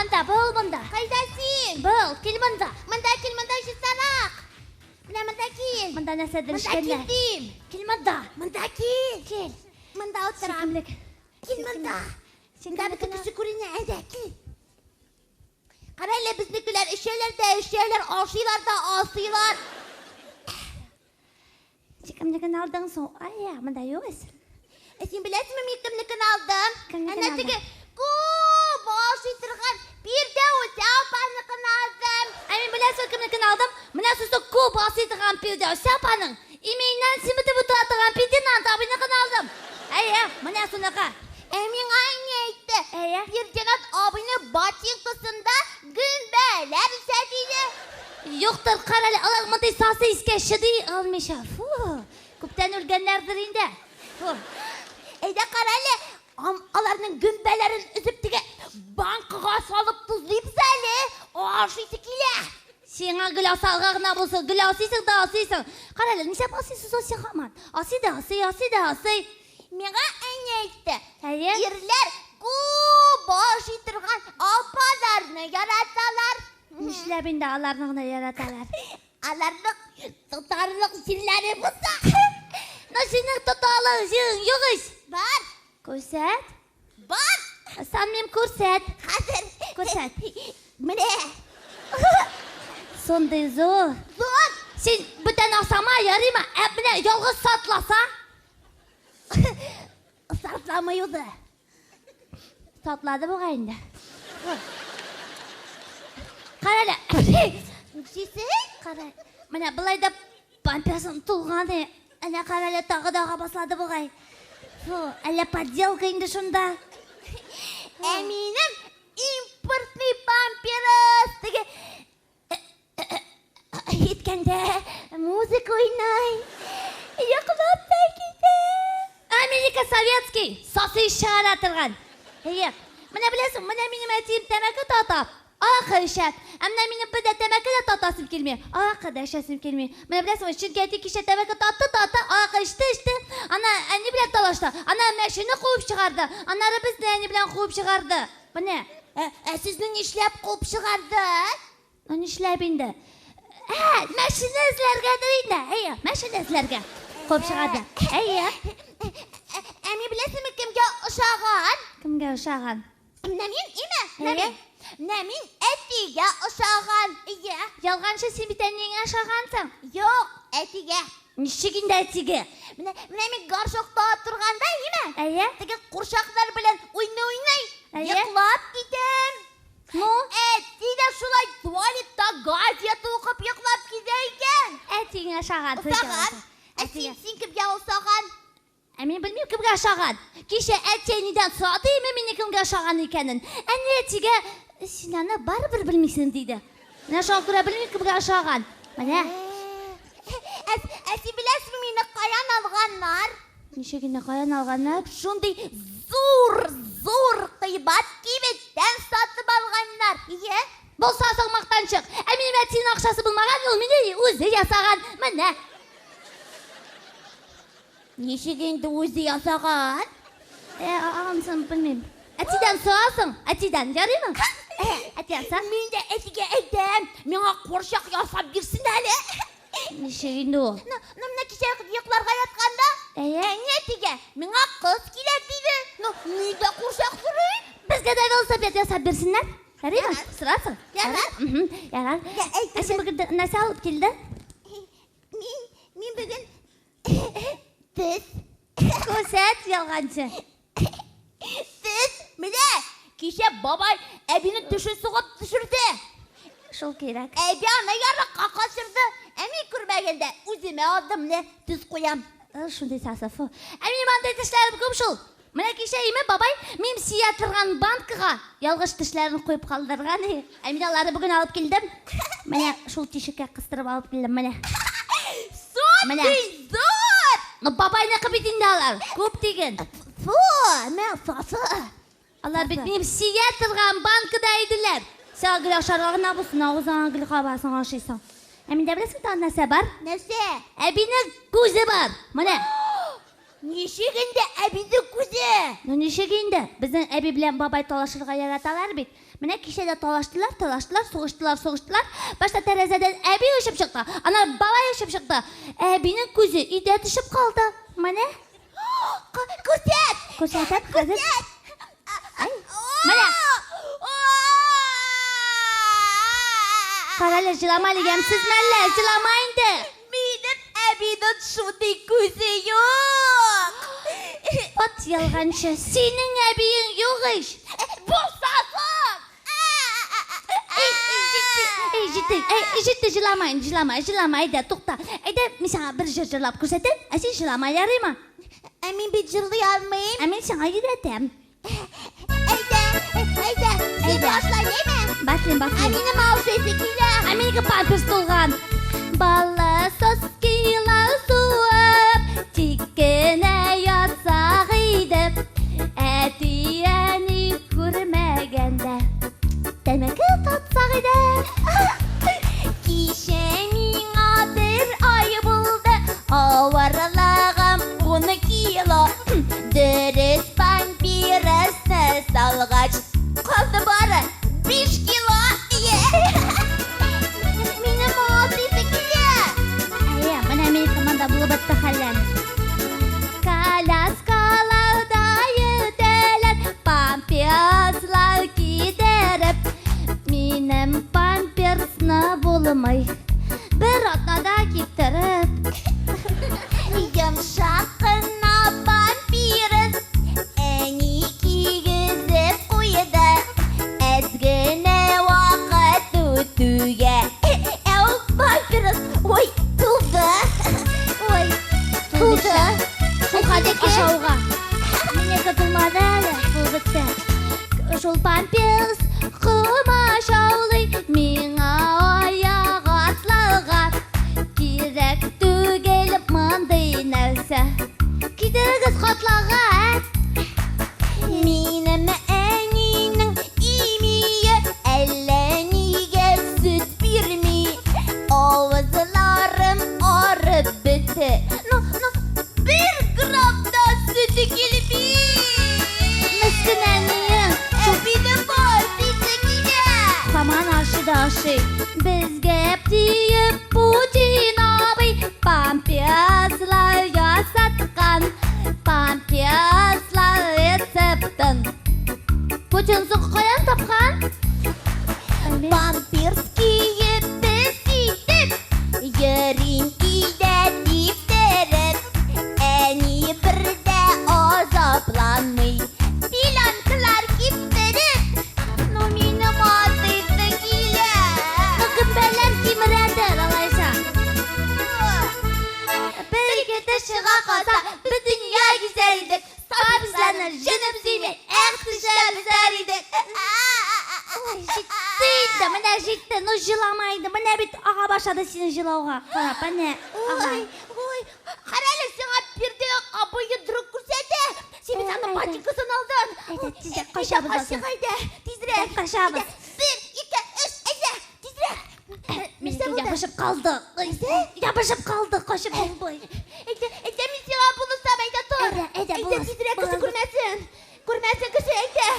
монда, бул монда. Кайда син? Бул, кил монда. Монда кил, монда чистарак. Менә монда кил. Монда нәрсәдер Монда кил эшкәннәр. дим. Кил монда. Монда кил. Кил. Монда утырам. Син кемлек? Кил монда. Син Монда бөтен кемнекен кеше күренә. Әйдә, кил. Кара әле безнекеләр эчәләр дә эчәләр, ашыйлар да асыйлар. Син кемнекен алдың соң? Ай, монда юк эш. Ә син беләсеңме, мин кемнекен алдым? Кемнекен Әнә алдың? теге күп ашый торган Фирдәүс апаныкын алдым. Ә мин беләсең кемнекен алдым? Менә шушы күп ашый торган Фирдәүс апаның имәеннән симертеп утыра торган Фердинанд абыйныкын алдым. Әйе, менә шуныкы. Ә миңа әни әйтте. Әйе. Фердинанд абыйның ботинкасында гөмбәләр үсә диде. Юктыр, кара әле, алар мондый сасы искә чыдый алмыйча. Фу, күптән үлгәннәрдер инде. Фу. Әйдә кара әле, аларның гөмбәләрен өзеп теге банкага салып тозлыйбыз әле. Ашыйсы килә. Сиңа гел асарга гына булсын, гел асыйсың да асыйсың. Кара әле, нишләп асыйсың соң син һаман? Асый да асый, асый да асый. Миңа әни әйтте. Әйе. Ирләр күп ашый торган апаларны яраталар. Нишләп инде аларны гына яраталар? Аларның тотарлык җирләре булса. Ну, синең тотарлык җирең юк ич. Бар. Күрсәт. Бар. Сан мин күрсәт. Хәзер. Күрсәт. Менә. Шундый зур. Зур. Син бүтән асама, ярыймы? Ә менә ялгыз сатласа? Сатламый узы. Сатлады бугай инде. Кара әле. Нишлисең? Кара. Менә болай да памперсым тулган. Әнә кара әле тагы да ага башлады бугай. Фу, әллә подделка инде шунда. Ә минем импортный памперс. Теге әйткәндә музыка уйный. Йоклап та китә. Америка советский, сасы чыгара торган. Әйе. Менә беләсең, менә минем әтием тәмәке тарта, аракы эчә. Ә менә минем бер дә тәмәке дә тартасым килми, аракы да эчәсем килми. Менә беләсеңме, чөнки әти кичә тәмәке тартты, тартты, аракы эчте, эчте. Ана әни белән талашты. Ана мәчене куып чыгарды. Аннары безне әни белән куып чыгарды. Менә. Ә сезне нишләп куып чыгарды? Ну нишләп инде? Ә, мәчене эзләргәдер инде. Әйе, мәчене эзләргә. Куып чыгарды. Әйе. Ә мин беләсеңме кемгә ошаган? Кемгә ошаган? Менә мин, име? Менә Әйе. мин. Менә мин әтигә ошаган. Әйе. Ялганчы, син бит әниеңә ошагансың. Юк, әтигә. Ничек инде әтигә? Менә, менә мин горшокта торганда, име? Әйе. Теге курчаклар белән уйный-уйный, Әйе. йоклап китәм. Ну? Әти дә шулай туалетта газета укып йоклап китә икән. Әтиңә ошаган. Ошаган. Ә син, син кемгә ошаган? Ә мин белмим кемгә ошаган. Кичә әти әнидән сорады име мине кемгә ошаган икәнен. Әни әтигә син аны барыбер белмисең диде. Менә шуңа күрә белмим кемгә ошаган. Менә. Ә, ә син беләсеңме мине каян алганнар? Ничек инде каян алганнар? Шундый зур, зур кыйбат кибеттән сатып алганнар. Ие. Булса соң мактанчык. Ә минем әтинең акчасы булмаган, ул мине үзе ясаган. Менә. Ничек инде үзе ясаган? Ә, анысын белмим. Әтидән сорасың, әтидән, ярыймы? Ә, әтидән сора. Мин дә әтигә әйтәм, миңа курчак ясап бирсен әле. Ничек инде ул? Ну, ну менә кичә йокларга ятканда, Әйе. әни әтигә, миңа кыз кирәк диде. Ну, мин дә курчак сорыйм. Безгә дә велосипед ясап бирсеннәр. Ярыймы? Ярар. Сорасың? Ярар. Мгм, Ярар. Я, әйтер Ә син бүген нәрсә алып килдең? Мин, мин бүген тез. Күрсәт, ялганчы. Тез, менә, кичә бабай әбинең тешен сугып төшерде. Шул кирәк. Әби аны ярыкка качырды. Ә мин күрмәгәндә үземә алдым, менә төз куям. Шундый сасы, фу. Ә минем андый тешләрем күп шул. Менә кичә име бабай мин сия торган банкага ялгыш тешләрен куеп калдырган. Ә мин аларны бүген алып килдем. Менә шул тишеккә кыстырып алып килдем, менә. Менә. Шундый зур! Ну, бабайныкы бит инде алар. Күп диген. Фу, мә сасы. Алар бит минем сия торган банкада иделәр. Сиңа гел ашарга гына булсын, авызыңа гел кабасың, ашыйсың. Ә миндә беләсең тагын нәрсә бар? Нәрсә? Әбинең күзе бар. Менә. Ничек инде әбинең күзе? Ну ничек инде? Безнең әби белән бабай талашырга яраталар бит. Менә кичә дә талаштылар, талаштылар, сугыштылар, сугыштылар. Башта тәрәзәдән әби очып чыкты, аннары бабай очып чыкты. Әбинең күзе өйдә төшеп калды. Менә. Күрсәт! Күрсәтәм хәзер. Күрсәт! Ай, менә. Карале, җылама әле, ямьсез мәллә, җылама инде. Минем әбинең шундый күзе юк. Ат ялганчы, синең әбиең юк ич. Булса соң! Эй, җитте, эй, җитте, эй, җитте, җылама инде, җылама, җылама, әйдә, тукта. Әйдә, мин сиңа бер җыр җырлап күрсәтәм, ә син җылама, ярыймы? Ә мин бит җырлый алмыйм. Ә мин сиңа өйрәтәм. Әйдә, әйдә, син башла, әйме? Башлыйм, Ә башлыйм. минем ашыйсы килә. Ә минеке памперс тулган. Бала соскилар суып, тик кенә ятсак иде. Әти-әни күрмәгәндә, тәмәке тартсак иде. Кичә миңа бер ай булды, авырлыгым 10 кило. Дөрес памперсны салгач, калды бары 5 кило. Минем ашыйсы килә. Әйе, менә минеке монда булып бетте хәлләр. Коляскаларда йөртәләр, памперслар кидереп. Минем памперсны булмый, бер атнада киптереп. Йомшак кына памперс әни кигезеп куйды. Әз генә вакыт үтүгә, ә ул памперс, ой, тулды. Ой, тулды. Шул хәтле ашауга. Минеке тулмады әле, тулып бетте. Шул памперс комачаулый миңа аяк атларга. Кирәк түгел мондый нәрсә. Кидерегез котларга, ә? Минем әнинең имие әллә нигә сөт бирми. Авызларым арып бетте. Ну, ну, бер грамм да сөте килми. Мескен әниең. Әбинең бар сөте килә. Һаман ашый да ашый. Безгә диеп Путин абый памперслар ясаткан. Памперслар рецептын. Путин соң каян тапкан? Памперс киеп без итеп, йөрим өйдә типтереп. Әни бер дә азапланмый, пеленкалар киптереп. Ну, минем ашыйсы килә. Ну, гөмбәләр кимерәдер, алайса. Бер кете чыга калса, без дөнья гизәр идек. Памперсларны җенем сөйми, эх, тешләп бетәр идек. Ой, җитте инде, менә җитте. Ну, җылама инде. Менә бит ага башлады синең җылауга. Карап, әнә. Ага. Ой, ой, кара әле, сиңа Пирде абый йодрык күрсәтә. Син бит аның Әйдә. ботинкасын алдың. Әйдә, тизрәк качабыз Әйдә, азыр. качыйк, әйдә, тизрәк. Качабыз. Әйдә, бер, ике, өч, әйдә, тизрәк. Нәрсә Минеке булды? ябышып калды. Ябышып калды, качып булмый. Әйдә, әйдә, мин сиңа булышам, әйдә тор. Әйдә, әйдә, Әйдә, булыш, тизрәк, кеше булыш. күрмәсен. Күрмәсен кеше, әйдә.